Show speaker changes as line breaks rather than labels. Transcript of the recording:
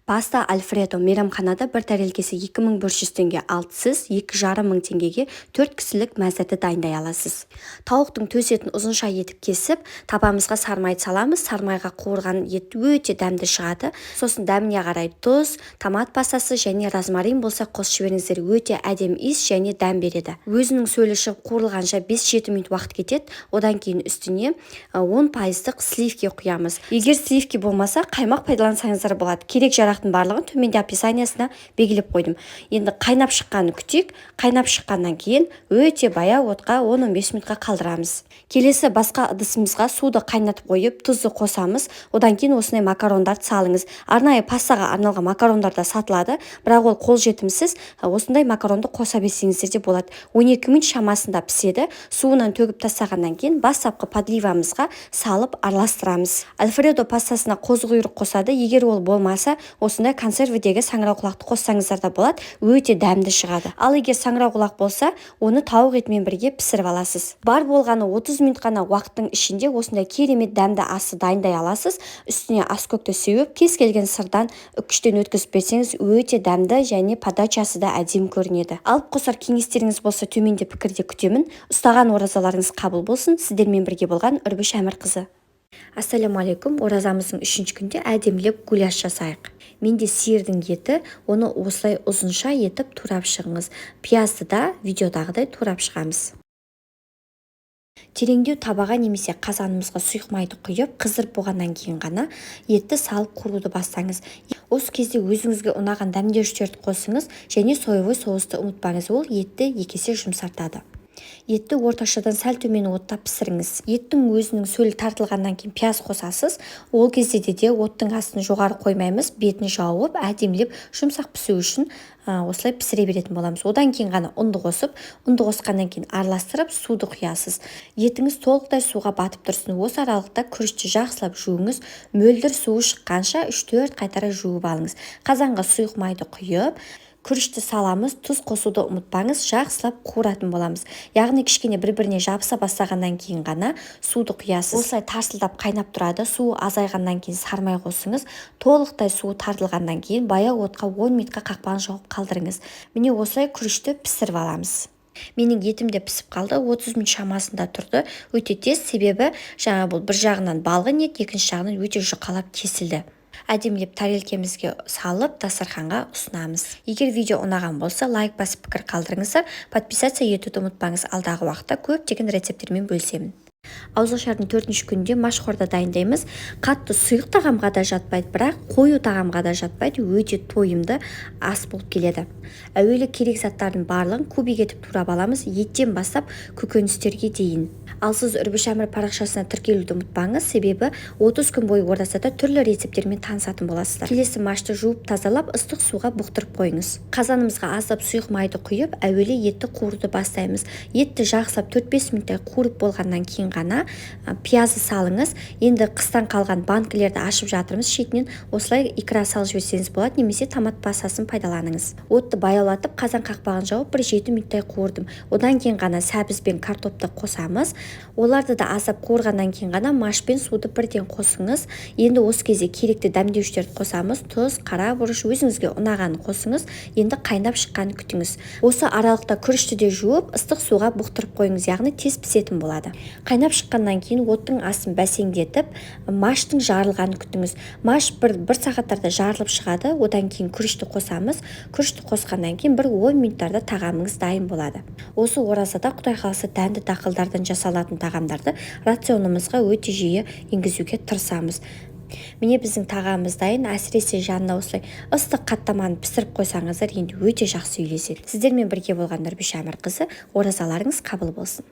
Паста альфредо мейрамханада бір тәрелкесі 2100 теңге, ал сіз 2,5 мың теңгеге төрт кісілік мәзірді дайындай аласыз. Тауықтың төс етін ұзынша етіп кесіп, табамызға сары майды саламыз. Сары майға қуырған ет өте дәмді шығады. Сосын дәміне қарай тұз, томат пастасы және розмарин болса, қосып жіберіңіздер. Өте әдемі иіс және дәм береді. Өзінің сөлі шығып қуырылғанша 5-7 минут уақыт кетеді. Одан кейін үстіне 10 пайыздық сливки құямыз. Егер сливки болмаса, қаймақ пайдалансаңыздар болады. Керек жарақтың барлығын төменде описаниясына белгілеп қойдым. Енді қайнап шыққанын күтейік. Қайнап шыққаннан кейін өте баяу отқа 10-15 минутқа қалдырамыз. Келесі басқа ыдысымызға суды қайнатып қойып, тұзды қосамыз. Одан кейін осындай макарондарды салыңыз. Арнайы пастаға арналған макарондар да сатылады, бірақ ол қолжетімсіз. Осындай макаронды қоса берсеңіздер де болады. 12 минут шамасында піседі. Суынан төгіп тастағаннан кейін бастапқы подливамызға салып араластырамыз. Альфредо пастасына қозы құйрық қосады. Егер ол болмаса, осындай консервідегі саңырауқұлақты қоссаңыздар да болады, өте дәмді шығады. Ал егер саңырауқұлақ болса, оны тауық етімен бірге пісіріп аласыз. Бар болғаны 30 минут қана уақыттың ішінде осындай керемет дәмді асты дайындай аласыз. Үстіне аскөкті сеуіп, кез келген сырдан үккіштен өткізіп берсеңіз, өте дәмді және подачасы да әдемі көрінеді. Алып қосар кеңестеріңіз болса, төменде пікірде күтемін. Ұстаған оразаларыңыз қабыл болсын! Сіздермен бірге болған Үрбіш Әмірқызы. Ассалаумағалейкум! Оразамыздың үшінші күнде әдемілеп гуляш жасайық. Менде сиырдың еті, оны осылай ұзынша етіп турап шығыңыз. Пиязды да видеодағыдай турап шығамыз. Тереңдеу табаға немесе қазанымызға сұйық майды құйып, қыздырып болғаннан кейін ғана етті салып қуыруды бастаңыз. Осы кезде өзіңізге ұнаған дәмдеуіштерді қосыңыз және соевый соусты ұмытпаңыз, ол етті екі есе жұмсартады. Етті орташадан сәл төмен отта пісіріңіз. Еттің өзінің сөлі тартылғаннан кейін пияз қосасыз. Ол кезде де оттың астын жоғары қоймаймыз, бетін жауып, әдемілеп жұмсақ пісу үшін осылай пісіре беретін боламыз. Одан кейін ғана ұнды қосып, ұнды қосқаннан кейін араластырып, суды құясыз. Етіңіз толықтай суға батып тұрсын. Осы аралықта күрішті жақсылап жуыңыз. Мөлдір суы шыққанша 3-4 қайтара жуып алыңыз. Қазанға сұйық майды құйып, күрішті саламыз. Тұз қосуды ұмытпаңыз. Жақсылап қуыратын боламыз, яғни кішкене бір біріне жабыса бастағаннан кейін ғана суды құясыз. Осылай тарсылдап қайнап тұрады. Суы азайғаннан кейін сарымай қосыңыз. Толықтай суы тартылғаннан кейін баяу отқа 10 минутқа қақпағын жауып қалдырыңыз. Міне, осылай күрішті пісіріп аламыз. Менің етім де пісіп қалды, 30 минут шамасында тұрды. Өте тез, себебі жаңа бұл бір жағынан балғын ет, екінші жағынан өте жұқалап кесілді. Әдемілеп тарелкемізге салып, дастарханға ұсынамыз. Егер видео ұнаған болса, лайк басып, пікір қалдырыңыздар, подписаться етуді ұмытпаңыз. Алдағы уақытта көптеген рецепттермен бөлісемін. Ауызашардың төртінші күнінде машқорда дайындаймыз. Қатты сұйық тағамға да жатпайды, бірақ қою тағамға да жатпайды, өте тойымды ас болып келеді. Әуелі керек заттардың барлығын кубик етіп турап аламыз, еттен бастап көкөністерге дейін. Ал сіз Үрбіш Әмір парақшасына тіркелуді ұмытпаңыз, себебі 30 күн бойы оразада түрлі рецепттермен танысатын боласыздар. Келесі машты жуып тазалап, ыстық суға бұқтырып қойыңыз. Қазанымызға аздап сұйық майды құйып, әуелі етті қуыруды бастаймыз. Етті жақсылап 4-5 минуттай қуырып болғаннан кейін ғана пиязды салыңыз. Енді қыстан қалған банкілерді ашып жатырмыз, шетінен осылай икра салып жіберсеңіз болады немесе томат пастасын пайдаланыңыз. Отты баяулатып, қазан қақпағын жауып, бір 7 минуттай қуырдым. Одан кейін ғана сәбіз бен картопты қосамыз. Оларды да аздап қуырғаннан кейін ғана маш пен суды бірден қосыңыз. Енді осы кезде керекті дәмдеуіштерді қосамыз: тұз, қара бұрыш, өзіңізге ұнағанын қосыңыз. Енді қайнап шыққанын күтіңіз. Осы аралықта күрішті де жуып, ыстық суға бұқтырып қойыңыз, яғни тез пісетін болады. Қайнап шыққаннан кейін оттың астын бәсеңдетіп, маштың жарылғанын күтіңіз. Маш бір сағаттарда жарылып шығады. Одан кейін күрішті қосамыз. Күрішті қосқаннан кейін бір 10 минуттарда тағамыңыз дайын болады. Осы оразада, құдай қаласа, дәнді дақылдардан жасалатын тағамдарды рационымызға өте жиі енгізуге тырысамыз. Міне, біздің тағамымыз дайын. Әсіресе жанына осылай ыстық қаттаманы пісіріп қойсаңыздар, енді өте жақсы үйлеседі. Сіздермен бірге болған Нұрбиш Әмірқызы. Оразаларыңыз қабыл болсын!